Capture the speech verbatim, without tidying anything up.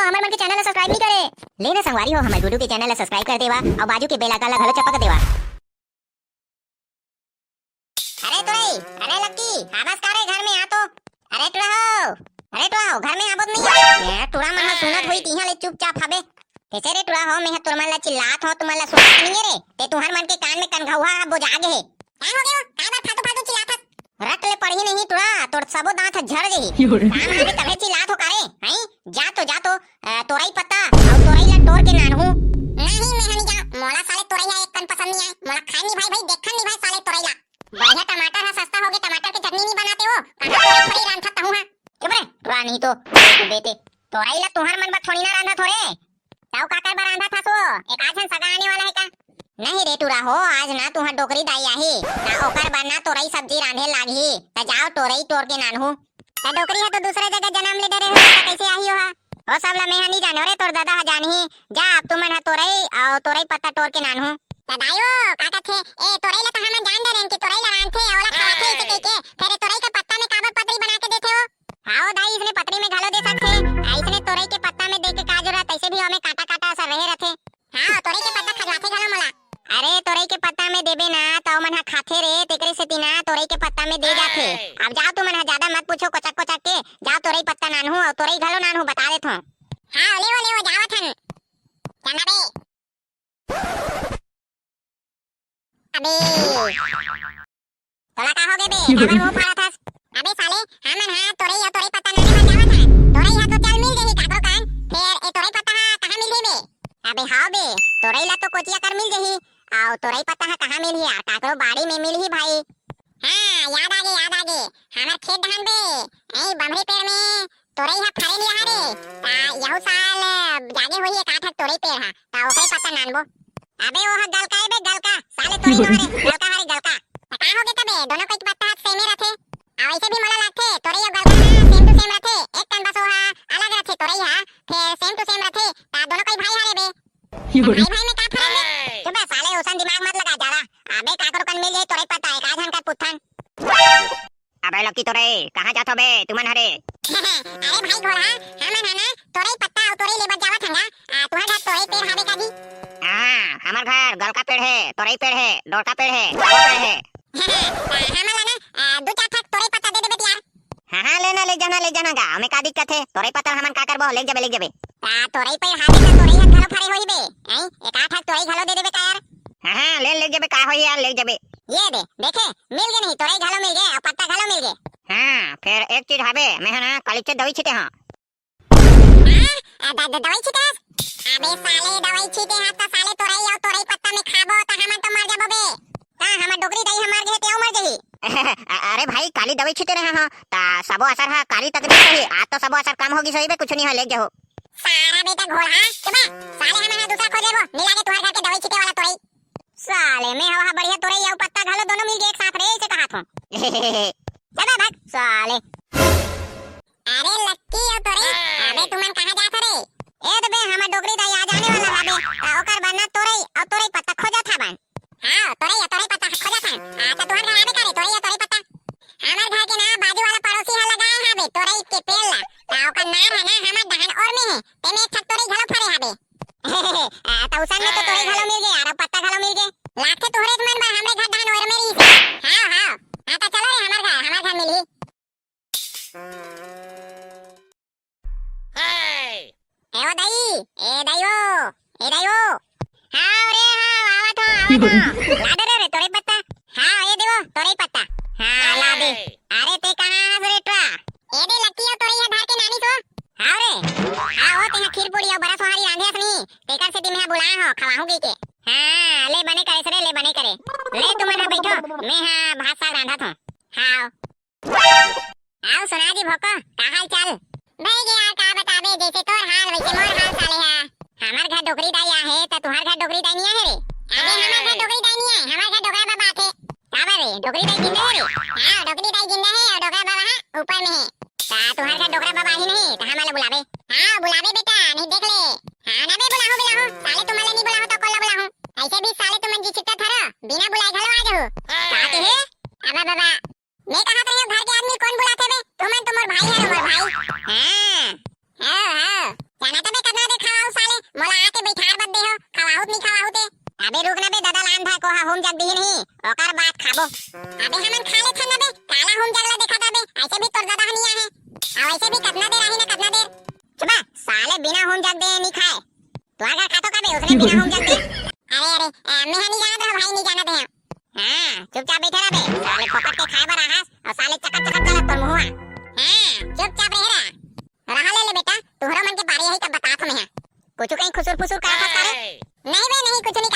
हमर मन के चैनल ला सब्सक्राइब नहीं करे। ले ना संगवारी हो, हमर गुड्डू के चैनल ला सब्सक्राइब कर देवा अउ बाजू के बेल आइकन ला घलो चपक देवा। अरे तुरई, अरे लक्की, आबस का रे घर में आ तो। अरे टुरा हो, अरे टुरा हो, घर में आबो तो नहीं आ? ए, टुरा मन ह सुनत होही, तिहां ले चुपचाप हबे। कैसे रे टुरा हो, मैं ह तुमन ला चिल्लात हो, तुमन ला सुनत नहीं है रे? ते तुहर मन के कान में कनघौहा ह बोजा गे हे। का हो गे वो? काय बात फालतू फालतू चिल्लात हस? रट ले पड़ही नहीं टुरा, तोर सबो दांत ह झड़ जही। काम हवे तभे चिल्लात हो का रे? हैं? जा तो, जा तो, अ, तोरई पत्ता अउ तोरई ला टोर के नानहू। नहीं, मैं ह नहीं जांव। मोला साले तोरई ह एक कन पसंद नहीं आय। मोला खाय नहीं भाई, भाई, देखन नहीं भाई साले तोरई ला। बढ़िया टमाटर ह सस्ता होगे, टमाटर के चटनी नहीं बनाते हो। कहाँ तोरई थोड़ी रांधत हूँ हाँ। चुप रे, टुरा नहीं तो, बेटे, तोरई ला तुहर मन बर थोड़ी ना रांधत हो रे। ताऊ काकर बर रांधत हस वो? एक आध झन सगा आने वाला है का? नहीं रे टुरा हो, आज ना तुहर डोकरी दाई आही, त ओकर बर ना तोरई सब्जी रांधे लागही। त जाव टोरई टोर के नानहू। त डोकरी ह तो दूसरा जगह जनम ले डरे हो, त कैसे आही ओहा? ओ सब ला मैं ह नी जानव रे, तोर ददा ह जानही। जा अब तुमन ह तोरई अउ तोरई पत्ता टोर के नानहू। त दाई ओ, का कथे? ए तोरई ला त हमन जान डरेन कि तोरई ला रांधथे, ओला खवाथे इसे कहिके। फेर ए तोरई के पत्ता में काबर पतरी बना के देथे हो? हाव दाई, इसने पतरी में घलो दे सकथे। अइसने तोरई के पत्ता में दे के का जरूरत, तइसे भी ओमे कांटा कांटा असर रहे रथे। हाव, तोरई के पत्ता खजवाथे घलो मोला। अरे, तोरई के पत्ता में देबे ना, त ओमन ह खाथे रे, तेकरे सेती ना तोरई के पत्ता में दे जाथे। अब जाव तुमन ह जादा मत पूछो कोचक कोचक के, जाव तोरई पत्ता नानहू अउ तोरई घलो नानहू, बता देथों। हाव, लेवो, लेवो, जावत हन। चंदा बे। अबे। तोला का होगे बे? काबर मुंह फाड़त हस? अबे साले, हमन हा तोरई अउ तोरई पत्ता नाने बर जावत हन। तोरई हा तो चल मिल जही काकरो कन, फेर ए तोरई पत्ता हा कहाँ मिलही बे? अबे हाव बे, तोरई ला तो कोचिया कर मिल जही, अउ तोरई पत्ता हा कहाँ मिलही यार, काकरो बाड़ी में मिलही भाई। हाँ, याद आगे, याद आगे, हमर खेत डहन बे, ए बमरी पेड़ में तोरई ह फरे नइ रहय रे, त यहू साल जागे होही एक आठ ठक तोरई पेड़ ह, त ओकरे पत्ता नानबो। अबे वो ह गलका ए बे, गलका, साले तोरई नो हरे, गलका हरे, गलका। त का होगे तबे, दोनों कोई के पत्ता ह सेमे रथे। आ वइसे भी मोला लागथे, तोरई अउ गलका ह same to same रथे, एक कन बस वो ह अलग रथे, तोरई ह फेर same to same रथे, त दोनों कोई भाई हरे बे। भाई भाई में का फरक रे? चुप बे साले, ओसन दिमाग मत लगा जादा। अबे काकरो कन मिल जाही तोरई पत्ता, एक आध झन कर पुथन। अबे लक्की तोरई, कहाँ जात हो बे तुमन हरे? अरे भाई घोड़ा, हमन ह ना तोरई पत्ता अउ तोरई लेबर जावत हन गा। आ, तुहर घर तोरई पेड़ हावे का जी? हाँ, हमर घर गलका पेड़ हे, तोरई पेड़ हे, डोरका पेड़ हे, सबो पेड़ हे। हमन ला ना, आ, दू चार ठक तोरई पत्ता दे देबे त यार। हाँ, हाँ, लेना, ले जाना, ले जाना गा, ओमे का दिक्कत हे? तोरई पत्ता हमन का करबो, ले जाबे, ले जाबे। आ, तोरई पेड़ हावे त तोरई ह घलो फरे होही बे, हैं? एक आध ठक तोरई घलो दे देबे का यार? हाँ, हाँ, ले, ले जाबे, का होही यार, ले जाबे। ये दे, देखे, मिल गे नहीं, तोरई घलो मिल गे, अउ पत्ता घलो मिल गे। हाँ, फेर एक चीज हावे, मैं ह ना कालीच दवाई छिटे हंव। हाँ? आ, द-, द-, दवाई छिटे हस? अबे साले, दवाई छिटे हस त साले तोरई अउ तोरई पत्ता में खाबो त हमन तो मर जाबो बे। का हमर डोकरी दाई ह मर गे हे, तेव मर जाही? अ-, अरे भाई, काली दवाई छिटे रहे हंव, त सबो असर ह काली तक दे रही, आज तो सबो असर कम होगिस होही बे, कुछु नहीं होय, ले जाहू। सारा बेटा घोड़ा, चुप बे, साले हमन ह दूसरा खोज लेबो, मिला के तुहर घर के दवाई छिटे वाला तोरई। साले, में हवा बढ़िया तोरई अउ पत्ता घलो दोनों मिल गे एक साथ रे, इसे कहात हंव। चल बे भाग, साले। अरे लक्की अउ तोरई, अबे तुमन कहाँ जात हो रे? ए तो बे, हमर डोकरी दाई आ जाने वाला हवे, त ओकर बर ना तोरई अउ तोरई पत्ता खोजत हवन। हाँ, तोरई अउ तोरई पत्ता खोजत हन। अच्छा, तुहर घर आबे का रे, तोरई अउ तोरई पत्ता? हमर घर के ना बाजू वाला पड़ोसी ह लगाए हावे तोरई के पेड़ ला, त ओकर नार ह ना हमर डहन ओर में हे, तेमे एक ठक तोरई घलो फरे हावे। आ, त उसन में तो तोरई घलो मिल गे, अउ पत्ता घलो मिल गे। लागथे तोहरे मन बर हमरे घर डहन ओर में रहिस हे। हाँ, हाँ। हाँ, त चलो रे हमर घर, हमर घर मिलही। ए ओ दाई, ए दाई ओ, ए दाई ओ। हाँ रे, हाँ, आवत हंव, आवत हंव। ला दे रे, रे, तोरई पत्ता। हाँ, ए देवो, तोरई पत्ता। हाँ, ला दे। अरे, ते कहाँ हस रे टुरा? ए दे लक्की अउ तोरई ह धर के नानिस हो। हाँ रे। हाँ, ओ तेहा खीर पूड़ी अउ बरा सोहारी रांधे हस नी, तेकर सेती मेहा बुलाए हंव, खवाहूं कहिके। हाँ, ले बने करे रे, ले बने करे। ले तुमन ह बइठो, मेहा भात साग रांधत हंव। हाँ। अउ सोनाजी भोको, का हाल चाल? भई गे यार, का बताबे, जइसे तोर हाल वइसे मोर हाल साले हा। हमर घर डोकरी दाई आहे, त तुहर घर डोकरी दाई नइ आहे रे? अबे हमर घर डोकरी दाई नइ आहे, हमर घर डोकरा बाबा आथे। काबर रे, डोकरी दाई जिंदा हे रे? हाँ, डोकरी दाई जिंदा हे अउ डोकरा बाबा हा ऊपर में हे। त तुहर घर डोकरा बाबा आही नहीं, त हमन ला बुलाबे। हाँ, बुलाबे बेटा, नहीं देख ले। हाँ ना बे, बुलाहूं, बुलाहूं, साले तुमन ला नइ बुलाहूं त कोन ला बुलाहूं? अइसे भी साले तुमन जी चिट्टा थरो, बिना बुलाए घलो आ जाहू। का कहे? अबा बाबा, मैं कहत रहेंव घर के आदमी कोन बुलाथे बे? तुमन तो मोर भाई हरो, मोर भाई। हाँ। हो, हो। जाना तो बे अबे हमन खा लेथन ना बे, काला हूम जाग ला देखत हस बे, ऐसे भी तोर ददा ह नइ आहे। अउ ऐसे भी कतना देर आही ना, कतना देर। चुप बे, साले बिना हूम जाग दे नइ खाय। तोर घर खाथो का बे, उसने बिना हूम जाग दे। अरे, अरे, ए, मैं नइ जानत रहा भाई, नइ जानत हे। हाँ, चुपचाप बइठे रह बे, साले फोकट के खाय बर आहस, अउ साले चकर चकर चलत तोर मुंह। हाँ, चुपचाप रह रहा। रहा ले ले बेटा, तुहरो मन के पारी आही तब बतात हंव मैं। कुछु कहीं खुसुर फुसुर करत हस का रे? नहीं बे, नहीं, कुछु नइ